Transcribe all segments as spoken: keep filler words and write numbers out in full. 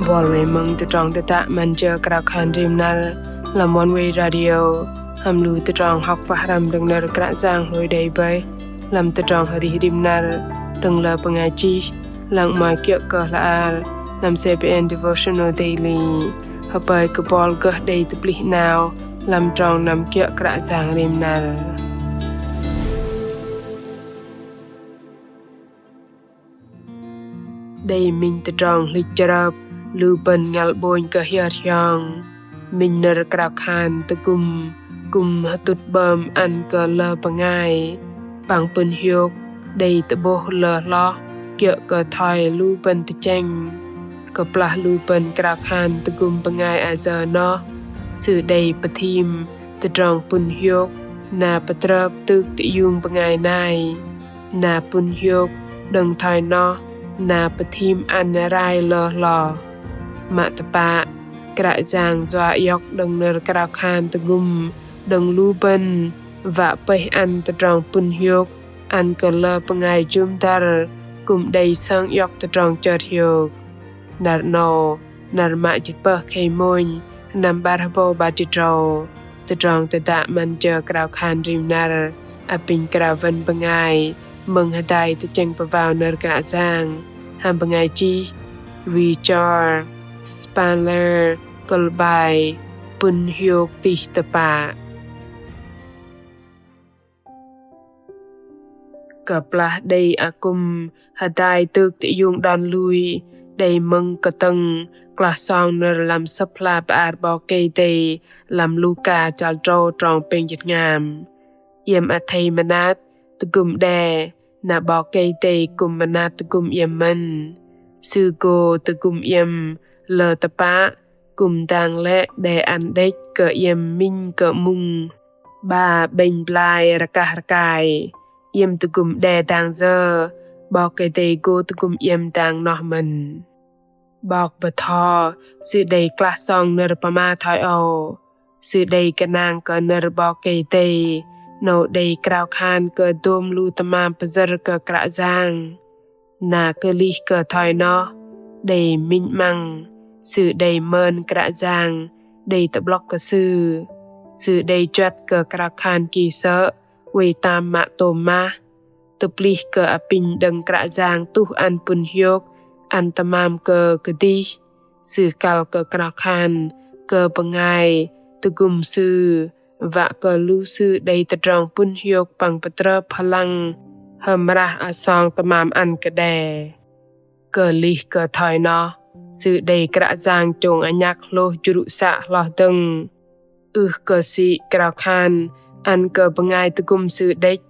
Bol wei mơ̆ng tơdrong tơdă 'măn jơ krao khan rim năr lăm One Way Radio hăm lu tơdrong hŏk pơhrăm đơ̆ng nơ̆r Kră Yang hlôi đei bơih lăm tơdrong arih rim năr đơ̆ng lơ bơngai chih, lăng 'mơ̆i kiơ̆ kơ hla ar lăm C B N Devotional Daily. Hơpơi kơ bol gơh đei tơplih 'nao lăm trong năm kiơ̆ Kră Yang rim năr. Đei minh tơdrong hlĭch chrơp lu bơ̆n ngăl 'bônh kơ hiơt hiong. Minh nơ̆r krao khan tơgŭm kư̆m hơtŭt 'bơm ăn kơ lơ bơngai păng pŭn hiôk đei tơ'bôh lơ hloh kiơ̆ kơ thoi lu bơ̆n tơchĕng. Kơplah lu bơ̆n krao khan tơgŭm bơngai ayơ noh, sư đei pơthim tơdrong pŭn hiôk na pơtrơp tŭk tơiung bơngai nai. Na pŭn hiôk đơ̆ng thoi noh na pơthim ăn rai lơ hloh. Mă tơpă, Kră Yang yua iŏk đơ̆ng nơ̆r krao khan tơgŭm đơ̆ng lu bơ̆n wă pơih ăn tơdrong pŭn hiôk ăn kơ lơ bơngai jŭm dăr kư̆m đei sơng iŏk tơdrong chơt hiôk. Năr 'nâu, năr mă jĭt pơh khei mônh, sơnăm 'bar hơbâu 'bar jĭt tơdrâu. Tơdrong tơdă 'măn jơ krao khan rim năr apinh krao wơ̆n bơngai mơ̆ng hơdai tơchĕng pơwao nơ̆r Kră Yang hăm bơngai chih Richard Spanler, kơ̆l 'bai Pŭn hiôk tih tơpă. Kơplah đei akŭm hơdai tŭk tơiung đon lui đei mơ̆ng kơtơ̆ng klah song nơ̆r lăm Sơ̆p hla bơar 'Bok Kei-Dei lăm Luka chăl tơdrâu trong pêng jĭt hngam. Iĕm athei mơnat tơgŭm đe na 'Bok Kei-Dei kư̆m mơnat tơgŭm iĕm mơ̆n. Sư gô tơgŭm iĕm lơ tơpă kư̆m dang lĕ đe ăn đĕch kơ iĕm minh kơ mŭng 'ba 'bĕnh blai rơkah rơkai. Iĕm tơgŭm đe dang yơ, 'Bok Kei-Dei gô tơgŭm iĕm dang noh mơ̆n. 'Bok bơtho sư đei klah song nơ̆r pơma thoi âu. Sư đei gơnang kơ nơ̆r 'Bok Kei-Dei 'nâu đei krao khan kơ dôm lu tơmam pơyơ̆r kơ Kră Yang. Na kơlih kơ thoi noh đei minh 'măng, sư đei mơn Kră Yang đei tơ'blŏk kơ sư. Sư đei juăt kơ krao khan ki sơ̆ oei tam mă tôm mah. Tơplih kơ apinh đơ̆ng Kră Yang tuh ăn pŭn hiôk ăn tơmam kơ kơdih. Sư kăl kơ krao khan kơ bơngai tơgŭm sư wă kơ lu sư đei tơdrong pŭn hiôk păng pơtrơp hơlăng hơmrah asong tơmam ăn kơ đe. Kơlih kơ thoi noh, sư đei Kră Yang chông anhăk hlôh jrŭ să hloh dơ̆ng. Ưh kơ sĭ krao khan ăn kơ bơngai tơgŭm sư đĕch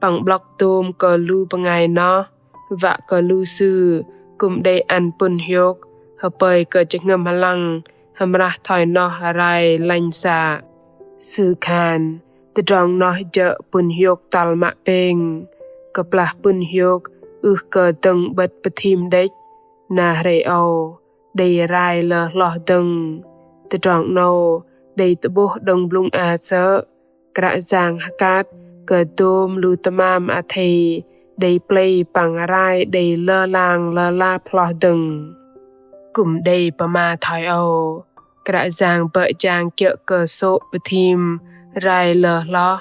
păng 'blŏk dôm kơ lu bơngai noh wă kơ lu sư kư̆m đei ăn pŭn hiôk hơpơi kơ jơhngơ̆m hơlăng hơmrah thoi noh rai lănh să. Sư khan tơdrong noh jơ̆ pŭn hiôk tal mă pêng. Kơplah pŭn hiôk ưh kơ dơ̆ng 'bơ̆t pơthim đĕch, na hrei âu đei rai lơ hloh dơ̆ng. Tơdrong 'nâu đei tơ'bôh đơ̆ng blŭng a sơ̆. Kră Yang hơkat kơ dôm lu tơmam athei đei plei păng rai đei lơlang lơlap hloh dơ̆ng. Kư̆m đei pơma thoi âu, Kră Yang bơ̆ jang kiơ̆ kơ sô̆ pơthim rai lơ hloh.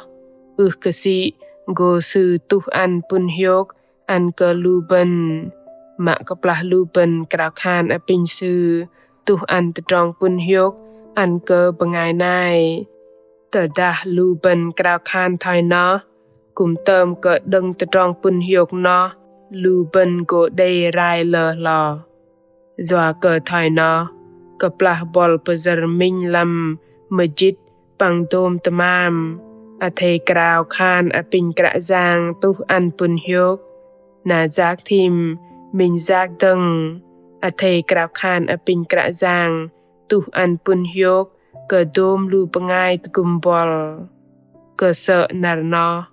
Ưh kơ sĭ gô Sư tuh ăn pŭn hiôk ăn kơ lu bơ̆n. Mă kơplah lu bơ̆n krao khan apinh Sư tuh ăn tơdrong pŭn hiôk ăn kơ bơngai nai. Tơdah lu bơ̆n krao khan thoi noh, kư̆m tơm kơ đơ̆ng tơdrong pŭn hiôk noh, lu bơ̆n gô đei rai lơ hloh. Yua kơ thoi noh, kơplah bol pơyơ̆r minh lăm mơjĭt păng dôm tơmam, athei krao khan apinh Kră Yang tuh ăn pŭn hiôk. Na yak thim minh yak dơ̆ng, athei krao khan apinh Kră Yang tuh ăn pŭn hiôk kơ dôm lu bơngai tơgŭm bol. Kơsơ̆ năr noh,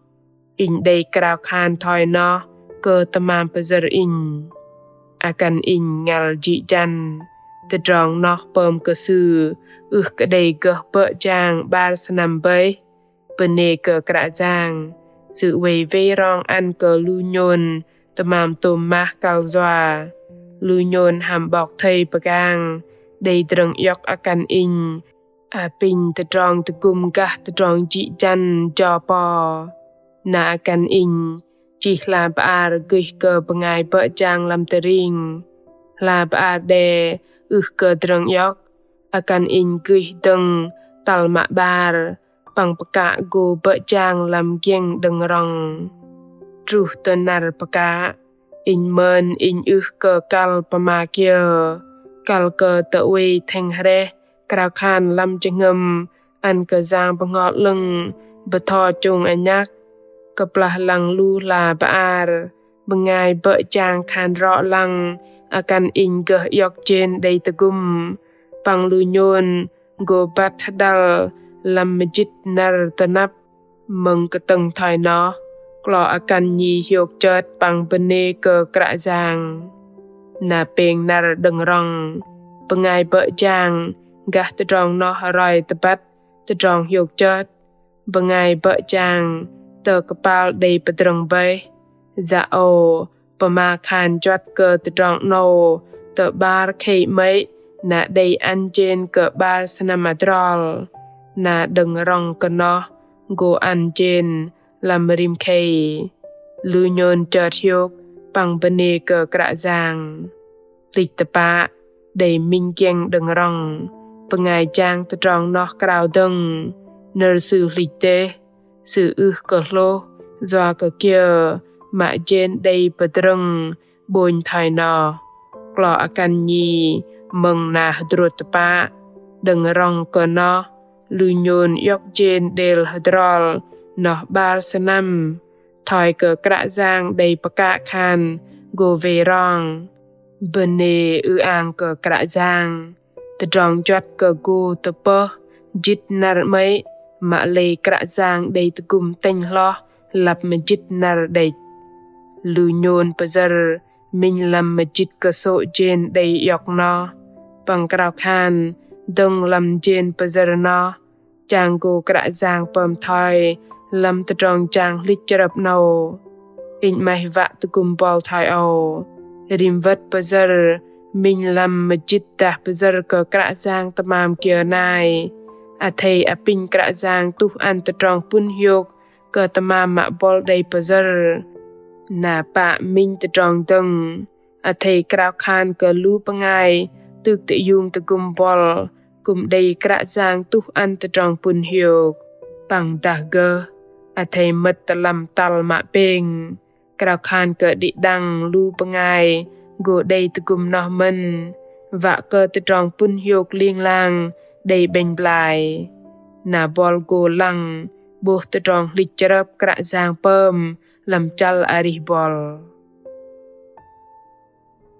inh đei krao khan thoi noh kơ tơmam pơyơ̆r inh. Akăn inh ngăl jĭ jăn, tơdrong noh pơm kơ sư ưh kơ đei gơh bơ̆ jang 'bar sơnăm bơih. Bơnê kơ Kră Yang, Sư oei wei rong ăn kơ lu nhôn tơmam tôm mah kăl yua. Lu nhôn hăm 'bok thây pơgang đei drơ̆ng iŏk akăn inh, apinh tơdrong tơgŭm gah tơdrong jĭ jăn jơ pơ̆. Na akăn inh chih hla bơar gơih kơ bơngai bơ̆ jang lăm tơring. Hla bơar đe ưh kơ drơ̆ng iŏk, akăn inh gơih dơ̆ng tăl mă 'bar, păng pơkă gô bơ̆ jang lăm giĕng đơ̆ng rŏng. Truh tơ năr pơkă, inh mơn inh ưh kơ kăl pơma kiơ, kăl kơ tơ oei thĕng hrĕh krao khan lăm jơhngơ̆m ăn kơ Yang Bơhngol 'Lơ̆ng bơtho chông anhăk. Kơplah lăng lu hla bơar, bơngai bơ̆ jang khan rŏ lăng akăn inh gơh iŏk jên đei tơgŭm, păng lu nhôn gô băt hơđăl lăm mơjĭt năr tơnăp. Mơ̆ng kơtơ̆ng thoi noh, klo akăn nhi hiôk chơt păng bơnê kơ Kră Yang. Na pêng năr đơ̆ng rŏng, bơngai bơ̆ jang gah tơdrong noh roi tơbăt tơdrong hiôk chơt. Bơngai bơ̆ jang tơ kơpal đei pơdrơ̆ng bơih. Yă âu pơma khan juăt kơ tơdrong 'nâu tơ 'bar khei 'mơ̆i na đei ăn jên kơ 'bar sơnăm adrol. Na đơ̆ng rŏng kơ noh gô ăn jên lăm rim khei. Lu nhôn chơt hiôk păng bơnê kơ Kră Yang. Hlĭch tơpă, đei minh giĕng đơ̆ng rŏng, bơngai jang tơdrong noh krao dơ̆ng, nơ̆r sư hlĭch dêh, sư ưh kơ hlôh, yua kơ kiơ mă jên đei pơdrơ̆ng 'bônh thoi noh. Klo akăn nhi mơ̆ng na hơdrôt tơpă, đơ̆ng rŏng kơ noh, lu nhôn iŏk jên đêl hơdrol noh 'bar sơnăm, thoi kơ Kră Yang đei pơkă khan gô wei rong. Bơnê ư-ang kơ Kră Yang, tơdrong juăt kơ gô tơpơh jĭt năr 'mơ̆i, mă lei Kră Yang đei tơgŭm tĕnh hloh lăp mơjĭt năr đĕch. Lu nhôn pơyơ̆r minh lăm mơjĭt kơsô̆ jên đei iŏk noh, păng krao khan dơ̆ng lăm jên pơyơ̆r noh, chang gô Kră Yang pơm thoi lăm tơdrong chang hlĭch chrơp 'nâu. Inh 'maih wă tơgŭm buăl thoi âu. Rim wơ̆t pơyơ̆r minh lăm mơjĭt dah pơyơ̆r kơ Kră Yang tơmam kiơ nai, athei apinh Kră Yang tuh ăn tơdrong pŭn hiôk kơ tơmam mă buăl đei pơyơ̆r. Na pă minh tơdrong dơ̆ng, athei krao khan kơ lu bơngai tŭk tơiung tơgŭm buăl kư̆m đei Kră Yang tuh ăn tơdrong pŭn hiôk. Păng dah gơh, athei mơ̆t tơ lăm tăl mă pêng, krao khan kơ đĭ đăng lu bơngai gô đei tơgŭm noh mơ̆n, wă kơ tơdrong pŭn hiôk ling lang đei 'bĕnh blai. Na buăl gô lăng 'bôh tơdrong hlĭch chrơp Kră Yang pơm lăm chăl arih buăl.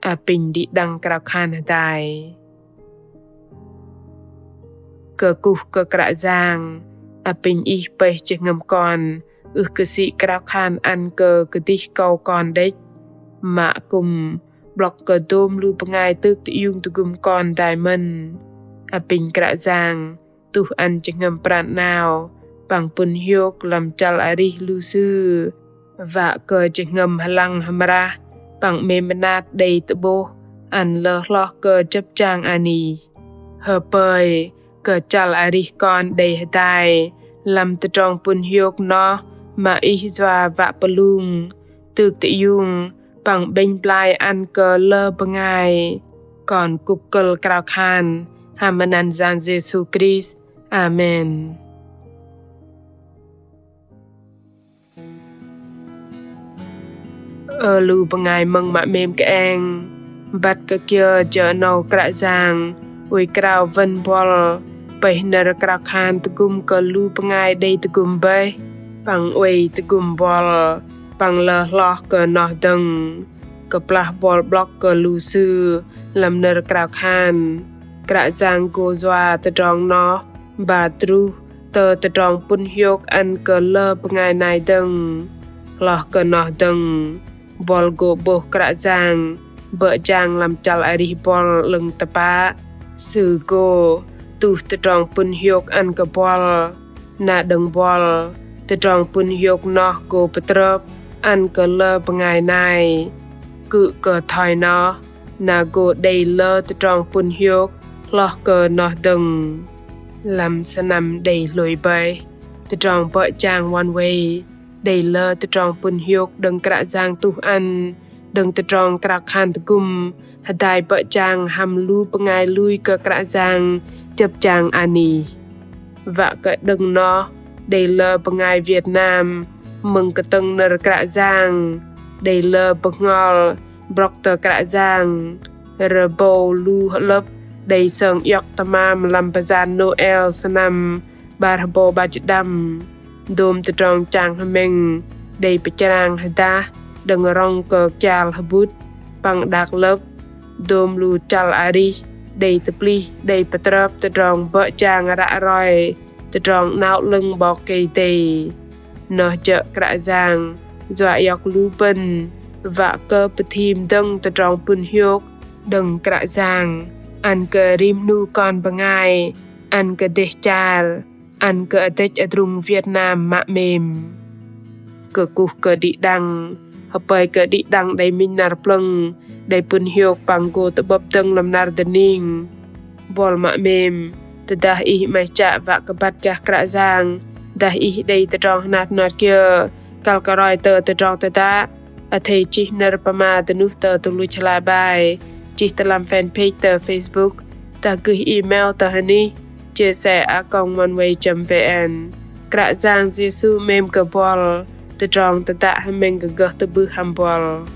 Apinh đĭ đăng krao khan hơdai. Kơkuh kơ Kră Yang, apinh Ih pơih jơhngơ̆m kon ưh kơ sĭ krao khan ăn kơ kơdih kâu kon đĕch, mă kư̆m 'blŏk kơ dôm lu bơngai tŭk tơiung tơgŭm kon dai mơ̆n. Apinh Kră Yang tuh ăn jơhngơ̆m pran 'nao păng pŭn hiôk lăm chăl arih lu sư, wă kơ jơhngơ̆m hơlăng hơmrah păng 'mêm mơnat đei tơ'bôh ăn lơ hloh kơ jơ̆p jang anih. Hơpơi kơ chăl arih kon đei hơdai lăm tơdrong pŭn hiôk noh mă Ih yua wă pơlung, tŭk tơiung păng 'bĕnh blai ăn kơ lơ bơngai. Kon kŭp kơ̆l krao khan hăm anăn Yang Yêsu Krist. Amen. Ơ lu bơngai mơ̆ng mă 'mêm kơeng, băt kơ kiơ jơ 'nâu Kră Yang oei krao wơ̆n buăl pơih nơ̆r krao khan tơgŭm kơ lu bơngai đei tơgŭm bơih, păng oei tơgŭm buăl păng lơ hloh kơ noh dơ̆ng. Kơplah buăl 'blŏk kơ lu sư lăm nơ̆r krao khan, Kră Yang gô yua tơdrong noh ba truh tơ tơdrong pŭn hiôk ăn kơ lơ bơngai nai dơ̆ng. Hloh kơ noh dơ̆ng, buăl gô 'bôh Kră Yang bơ̆ jang lăm chăl arih buăl 'lơ̆ng tơpă. Sư gô tuh tơdrong pŭn hiôk ăn kơ buăl. Na đơ̆ng buăl, tơdrong pŭn hiôk noh gô pơtrơp ăn kơ lơ bơngai nai. Kư̆ kơ thoi noh, na gô đei lơ tơdrong pŭn hiôk hloh kơ noh dơ̆ng. Lăm sơnăm đei hlôi bơih, tơdrong bơ̆ jang One Way đei lơ tơdrong pŭn hiôk đơ̆ng Kră Yang tuh ăn, đơ̆ng tơdrong krao khan tơgŭm hơdai bơ̆ jang hăm lu bơngai lui kơ Kră Yang jơ̆p jang anih. Wă kơ đơ̆ng noh đei lơ bơngai Việt Nam mơ̆ng kơtơ̆ng nơ̆r Kră Yang, đei lơ bơhngol brŏk tơ Kră Yang, rơbâu lu hơlơ̆p đei sơng iŏk tơmam lăm bơyan Nôel sơnăm 'bar hơbâu 'bar jĭt đăm. Dôm tơdrong chang hơmĕng đei pơchrang hơdah đơ̆ng rŏng kơ kial hơbŭt păng đak lơ̆p. Dôm lu chăl arih đei tơplih đei pơtrơp tơdrong bơ̆ jang ră roi tơdrong 'Nao 'Lơ̆ng 'Bok Kei-Dei. Noh jơ̆ Kră Yang yua iŏk lu bơ̆n wă kơ pơthim dơ̆ng tơdrong pŭn hiôk đơ̆ng Kră Yang ăn kơ rim 'nu kon bơngai, ăn kơ dêh char, ăn kơ adĕch adrung Việt Nam mă 'mêm. Kơkuh kơ đĭ đăng, hơpơi kơ đĭ đăng đei minh năr plơ̆ng đei pŭn hiôk păng gô tơ'bơ̆p dơ̆ng lăm năr dơning. Buăl mă 'mêm, tơdah ih 'maih chă wă kơ băt gah Kră Yang, dah ih đei tơdrong hơnat hơnot kiơ kăl kơ roi tơ tơdrong tơdă, athei chih nơ̆r pơma dơnuh tơ tơluch hla bơar, chih tơ lăm fanpage tơ Facebook, dah gơih email tơ hơnih chia sẻ a còng oneway chấm vn. Kră Yang Yêsu 'mêm kơ buăl, tơdrong tơdă hơmĕng kơ gơh tơ'bưh hăm buăl.